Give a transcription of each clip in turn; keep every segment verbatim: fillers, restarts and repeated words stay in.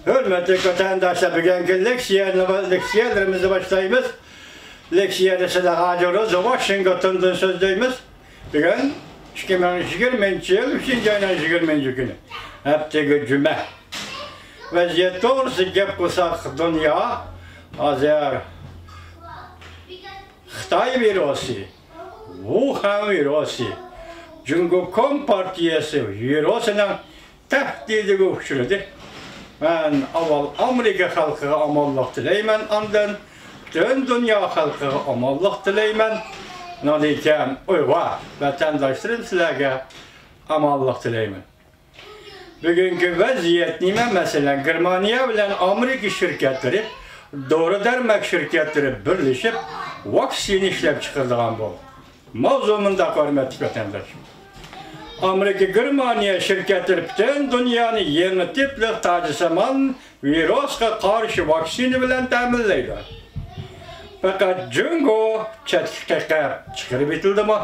ھۆرمەتلىك ۋەتەنداشلار، بۈگۈنكى لېكسىيەنى، لېكسىيەلىرىمىزنى باشلايمىز. لېكسىيەنى سىلەرگە ھاجى روزا ۋاشىنگتوندىن سۆزلەيمىز. بۈگۈن ئىككى مىڭ يىگىرمىنچى يىل ئۈچىنچى ئاينىڭ يىگىرمىنچى كۈنى، ھەپتىگە جۈمە. ۋەزىيەت توغرىسىدا گەپ قىلساق، دۇنيا ھازىر خىتاي ۋىرۇسى، ۋۇخەن ۋىرۇسى، جۇڭگو كومپارتىيەسى ۋىرۇسىنىڭ تەھدىتىگە ئۇچرىدى. مەن ئاۋۋال ئامېرىكا خەلقىگە ئامانلىق تىلەيمەن، ئاندىن پۈتۈن دۇنيا خەلقىگە ئامانلىق تىلەيمەن. ئۇنىڭدىن كېيىن ئۇيغۇر ۋەتەنداشلىرىم سىلەرگە ئامانلىق تىلەيمەن. بۈگۈنكى ۋەزىيەت نېمە؟ مەسىلەن، گېرمانىيە بىلەن ئامېرىكا شىركەتلىرى، دورا-دەرمەك شىركەتلىرى بىرلىشىپ ۋاكسىنا ئىشلەپ چىقىرىدىغان بولدى. ماۋزۇ مۇنداق، ھۆرمەتلىك ۋەتەنداش. ئامېرىكا، گېرمانىيە شىركەتلىرى پۈتۈن دۇنيانى يېڭى تىپلىق تاجسىمان ۋىرۇسقا قارشى ۋاكسىنا بىلەن تەمىنلەيدۇ. پەقەت جۇڭگو چەتكە قېقىپ چىقىرىۋېتىلدىمۇ؟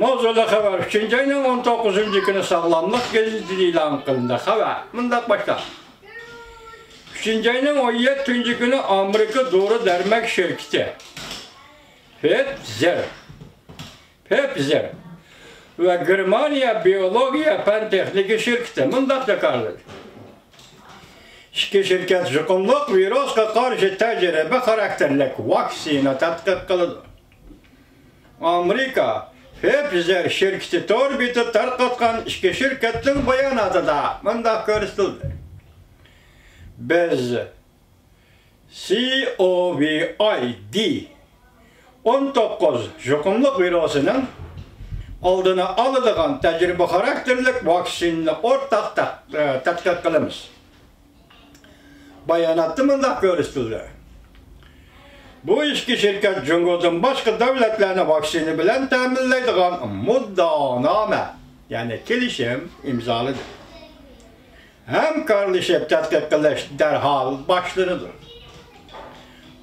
ماۋزۇلۇق خەۋەر ئۈچىنچى ئاينىڭ ئون توققۇزىنچى كۈنى ساغلاملىق گېزىتىدە ئېلان قىلىندى. خەۋەر مۇنداق باشلانغان. ئۈچىنچى ئاينىڭ ئون يەتتىنچى كۈنى ئامېرىكا دورا-دەرمەك شىركىتى پىفزېر، پىفزېر ۋە گېرمانىيە بىئولوگىيە پەن تېخنىكا شىركىتى مۇنداق جاكارلىدى. ئىككى شىركەت يۇقۇملۇق ۋىرۇسقا قارشى تەجرىبە خاراكتېرلىك ۋاكسىنا تەتقىق قىلىدۇ. ئامېرىكا پىفزېر شىركىتى تور بېتىدە تارقاتقان ئىككى شىركەتنىڭ باياناتىدا مۇنداق كۆرسىتىلدى: بىز سى ئو ۋى ئاي دى ئون توققۇز يۇقۇملۇق ۋىرۇسىنىڭ ئالدىنى ئالىدىغان تەجرىبە خاراكتېرلىك ۋاكسىنىنى ئورتاق تەت-، تەتقىق قىلىمىز. باياناتتا مۇنداق كۆرسىتىلدى: بۇ ئىككى شىركەت جۇڭگودىن باشقا دۆلەتلەرنى ۋاكسىنا بىلەن تەمىنلەيدىغان مۇددىئانامە، يەنى كېلىشىم ئىمزالىدى. ھەمكارلىشىپ تەتقىق قىلىش دەرھال باشلىنىدۇ.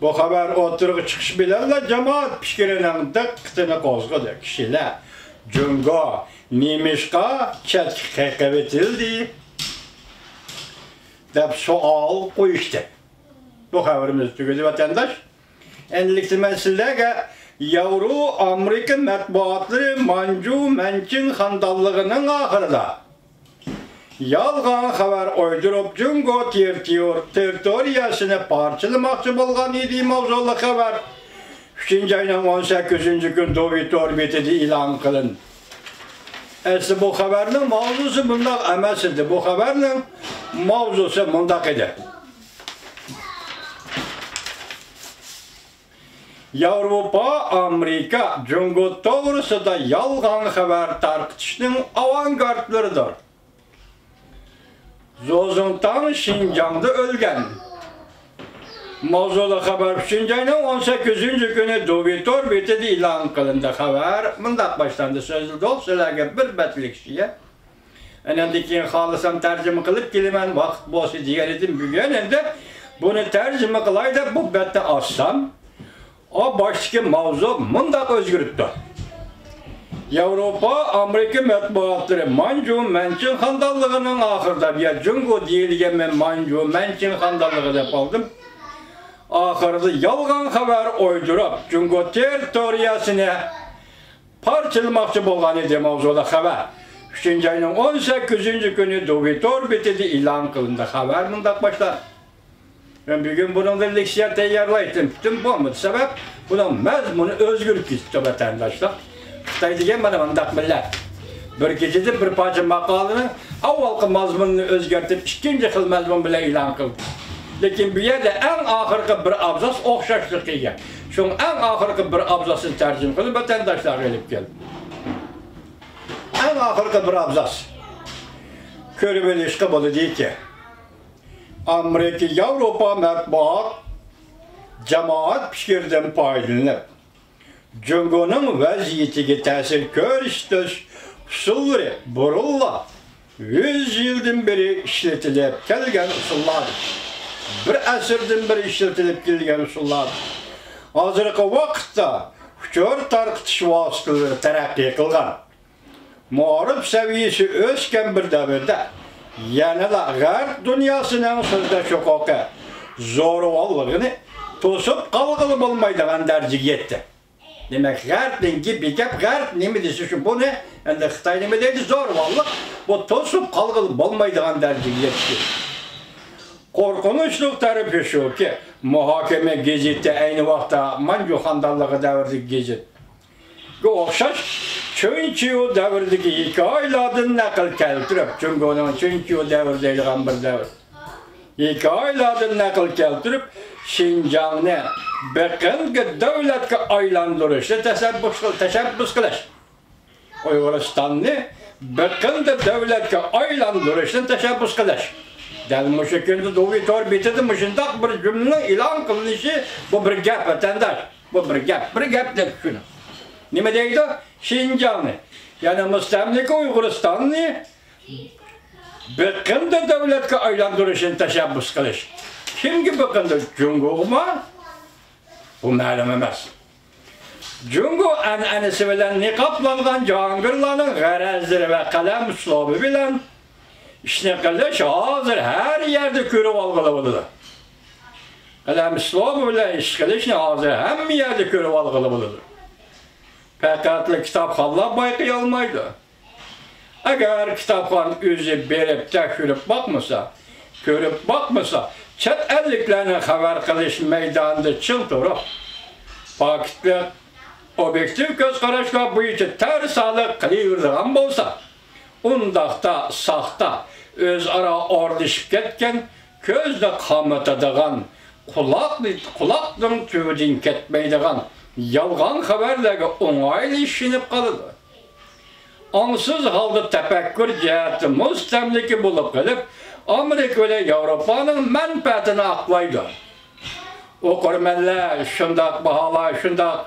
بۇ خەۋەر ئوتتۇرىغا چىقىش بىلەنلا جامائەت پىكرىنىڭ دىققىتىنى قوزغىدى. كىشىلەر جۇڭگو نېمىشقا چەتكە قېقىۋېتىلدى دەپ سوئال قويۇشتى. بۇ خەۋىرىمىز تۈگىدى، ۋەتەنداش. ئەمدىلىكتە مەن سىلەرگە ياۋرو ئامېرىكا مەتبۇئاتلىرى مانجۇ مەنچىڭ خەندانلىقىنىڭ ئاخىرىدا يالغان خەۋەر ئويدۇرۇپ، جۇڭگو تېررىتور-، تېررىتورىيەسىنى پارچىلىماقچى بولغان ئىدى ماۋزۇلۇق خەۋەر ئۈچىنچى ئاينىڭ ئون سەككىزىنچى كۈنى دوۋى تور بېتىدە ئېلان قىلىندى. ئەسلى بۇ خەۋەرنىڭ ماۋزۇسى بۇنداق ئەمەس ئىدى. بۇ خەۋەرنىڭ ماۋزۇسى مۇنداق ئىدى: ياۋروپا، ئامېرىكا جۇڭگو توغرىسىدا يالغان خەۋەر تارقىتىشنىڭ ئاۋانگارتلىرىدۇر. زوزۇڭتاڭ شىنجاڭدا ئۆلگەن. ماۋزۇلۇق خەۋەر ئۈچىنچى ئاينىڭ ئون سەككىزىنچى كۈنى دوۋى تور بېتىدە ئېلان قىلىندى. خەۋەر مۇنداق باشلاندى، سۆزلىدۇق سىلەرگە بىر بەتلىك شېئىر. ئەنەندىن كېيىن خالىسام تەرجىمە قىلىپ كېلىمەن، ۋاقىت بولسا دېگەن ئىدىم. بۈگۈن ئەمدى بۇنى تەرجىمە قىلاي دەپ بۇ بەتنى ئاچسام، ئا، باشتىكى ماۋزۇ مۇنداق ئۆزگىرىپتۇ. ياۋروپا، ئامېرىكا مەتبۇئاتلىرى مانجۇ مەنچىڭ خەندانلىقىنىڭ ئاخىرىدا، يا جۇڭگو دېيىلگەنمەن، مانجۇ مەنچىڭ خەندانلىقى دەپ قالدىم. ئاخىرىدا يالغان خەۋەر ئويدۇرۇپ، جۇڭگو تېررىتورىيەسىنى پارچىلىماقچى بولغان ئىدى ماۋزۇلۇق خەۋەر. ئۈچىنچى ئاينىڭ ئون سەككىزىنچى كۈنى دوۋى تور بېتىدە ئېلان قىلىندى. خەۋەر مۇنداق باشلاندى. مەن بۈگۈن بۇنىڭدىن لېكسىيە تەييارلايتتىم. پۈتۈن بولمىدى. سەۋەب، بۇنىڭ مەزمۇنى ئۆزگىرىپ كېتىپتۇ، ۋەتەنداشلار. خىتاي دېگەن مانا مۇنداق مىللەت. بىر كېچىدە بىر پارچە ماقالىنىڭ ئاۋۋالقى مەزمۇنىنى ئۆزگەرتىپ، ئىككىنچى خىل مەزمۇن بىلەن ئېلان قىلدى. لېكىن بۇ يەردە ئەڭ ئاخىرقى بىر ئابزاس ئوخشاشلىققا ئىگە. شۇڭا ئەڭ ئاخىرقى بىر ئابزاسنى تەرجىمە قىلىپ، ۋەتەنداشلارغا ئېلىپ كەلدىم. ئەڭ ئاخىرقى بىر ئابزاس. كۆرۈۋېلىشقا بولىدۇكى، ئامېرىكا ياۋروپا مەتبۇئات، جامائەت پىكرىدىن پايدىلىنىپ، جۇڭگونىڭ ۋەزىيىتىگە تەسىر كۆرسىتىش ئۇسۇللىرى بۇرۇنلا يۈز يىلدىن بېرى ئىشلىتىلىپ كەلگەن ئۇسۇللاردۇر. بىر ئەسىردىن بېرى ئىشلىتىلىپ كەلگەن ئۇسۇللاردۇر. ھازىرقى ۋاقىتتا ئۇچۇر تارقىتىش ۋاسىتىلىرى تەرەققىي قىلغان، مائارىپ سەۋىيەسى ئۆسكەن بىر دەۋردە يەنىلا غەرب دۇنياسىنىڭ سۆزلەش ھوقۇقى، زورىۋاللىقىنى توسۇپ قالغىلى بولمايدىغان دەرىجىگە يەتتى. دېمەك، غەربنىڭ گېپى گەپ، غەرب نېمە دېسە شۇ، بۇنى ئەمدى خىتاي نېمە دەيدۇ، زورىۋاللىق، بۇ توسۇپ قالغىلى بولمايدىغان دەرىجىگە يەتتى. قورقۇنچلۇق تەرىپى شۇكى، مۇھاكىمە گېزىتى ئەينى ۋاقىتتا مانجۇ خاندانلىقى دەۋرىدىكى گېزىتكە ئوخشاش چۈنچيۇ دەۋرىدىكى ھېكايىلەردىن نەقىل كەلتۈرۈپ، جۇڭگونىڭ چۈنچيۇ دەۋرى دەيدىغان بىر دەۋر. ھېكايىلەردىن نەقىل كەلتۈرۈپ، شىنجاڭنى بېقىندى دۆلەتكە ئايلاندۇرۇشنى تەشەببۇس قىل-، تەشەببۇس قىلىش. ئۇيغۇرىستاننى بېقىندى دۆلەتكە ئايلاندۇرۇشنى تەشەببۇس قىلىش. دەل مۇشۇ كۈندە دوۋى تور بېتىدە مۇشۇنداق بىر جۈملىنىڭ ئېلان قىلىنىشى، بۇ بىر گەپ، ۋەتەنداش. بۇ بىر گەپ، بىر گەپ دەپ چۈشىنىڭ. نېمە دەيدۇ؟ شىنجاڭنى، يەنى مۇستەملىكە ئۇيغۇرىستاننى بېقىندى دۆلەتكە ئايلاندۇرۇشنى تەشەببۇس قىلىش. كىمگە بېقىندى؟ جۇڭگوغىمۇ؟ بۇ مەلۇم ئەمەس. جۇڭگو ئەنئەنىسى بىلەن نىقابلانغان جاھانگىرلارنىڭ غەرەزلىرى ۋە قەلەم ئۇسلۇبى بىلەن ئىشنى قىلىش ھازىر ھەر يەردە كۆرۈۋالغىلى بولىدۇ. قەلەم ئۇسلۇبى بىلەن ئىش قىلىشنى ھازىر ھەممە يەردە كۆرۈۋالغىلى بولىدۇ. پەقەتلا كىتابخانلار بايقىيالمايدۇ. ئەگەر كىتابخانا ئۆزى بېرىپ تەكشۈرۈپ باقمىسا، كۆرۈپ باقمىسا، چەت ئەللىكلەرنىڭ خەۋەر قىلىش مەيدانىدا چىڭ تۇرۇپ، پاكىتلىق، ئوبيېكتىپ كۆز قاراشلار بويىچە تەرسالىق قىلىۋېرىدىغان بولسا، ئۇنداقتا ساختا، ئۆزئارا ئورىلىشىپ كەتكەن، كۆزنى قامىتىدىغان، قۇلاقنى، قۇلاقنىڭ تۈۋىدىن كەتمەيدىغان يالغان خەۋەرلەرگە ئوڭايلا ئىشىنىپ قالىدۇ. ئاڭسىز ھالدا تەپەككۇر جەھەتتە مۇستەملىكە بولۇپ قېلىپ، ئامېرىكا بىلەن ياۋروپانىڭ مەنپەئەتىنى ئاقلايدۇ. ئوقۇرمەنلەر شۇنداق باھالاي-، شۇنداق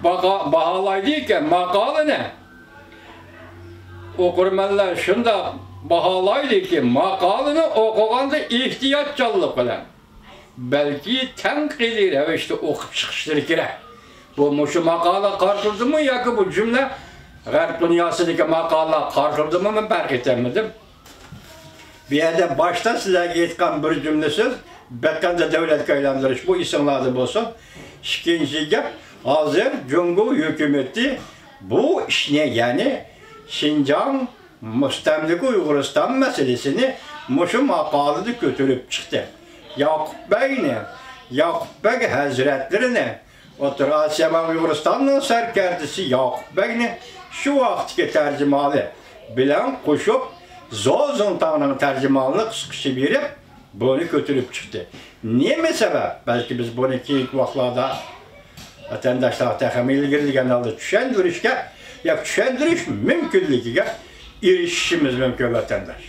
باقا-، باھالايدىكەن ماقالىنى. ئوقۇرمەنلەر شۇنداق باھالايدىكى، ماقالىنى ئوقۇغاندا ئېھتىياتچانلىق بىلەن، بەلكى تەنقىدىي رەۋىشتە ئوقۇپ چىقىشلىرى كېرەك. بۇ مۇشۇ ماقالە قارىتىلدىمۇ ياكى بۇ جۈملە غەرب دۇنياسىدىكى ماقالىلەر قارىتىلدىمۇ، مەن پەرق ئېتەلمىدىم. بۇ يەردە باشتا سىلەرگە ئېيتقان بىر جۈملە سۆز، بېقىندى دۆلەتكە ئايلاندۇرۇش، بۇ ئېسىڭلاردا بولسۇن. ئىككىنچى گەپ، ھازىر جۇڭگو ھۆكۈمىتى بۇ ئىشنى، يەنى شىنجاڭ مۇستەملىكە ئۇيغۇرىستان مەسىلىسىنى مۇشۇ ماقالىدە كۆتۈرۈپ چىقتى. ياقۇپ بەگنى، ياقۇپ بەگ ھەزرەتلىرىنى، ئوتتۇرا ئاسىيا ۋە ئۇيغۇرىستاننىڭ سەركەردىسى ياقۇپ بەگنى شۇ ۋاقىتتىكى تەرجىمىھالى بىلەن قوشۇپ، زو زۇڭتاڭنىڭ تەرجىمىھالىنى قىسقىچە بېرىپ، بۇنى كۆتۈرۈپ چىقتى. نېمە سەۋەب؟ بەلكى بىز بۇنى كېيىنكى ۋاقىتلاردا ۋەتەنداشلارغا تېخىمۇ ئىلگىرىلىگەن ھالدا چۈشەندۈرۈشكە، ياكى چۈشەندۈرۈش مۇمكىنلىكىگە ئېرىشىشىمىز مۇمكىن، ۋەتەنداش.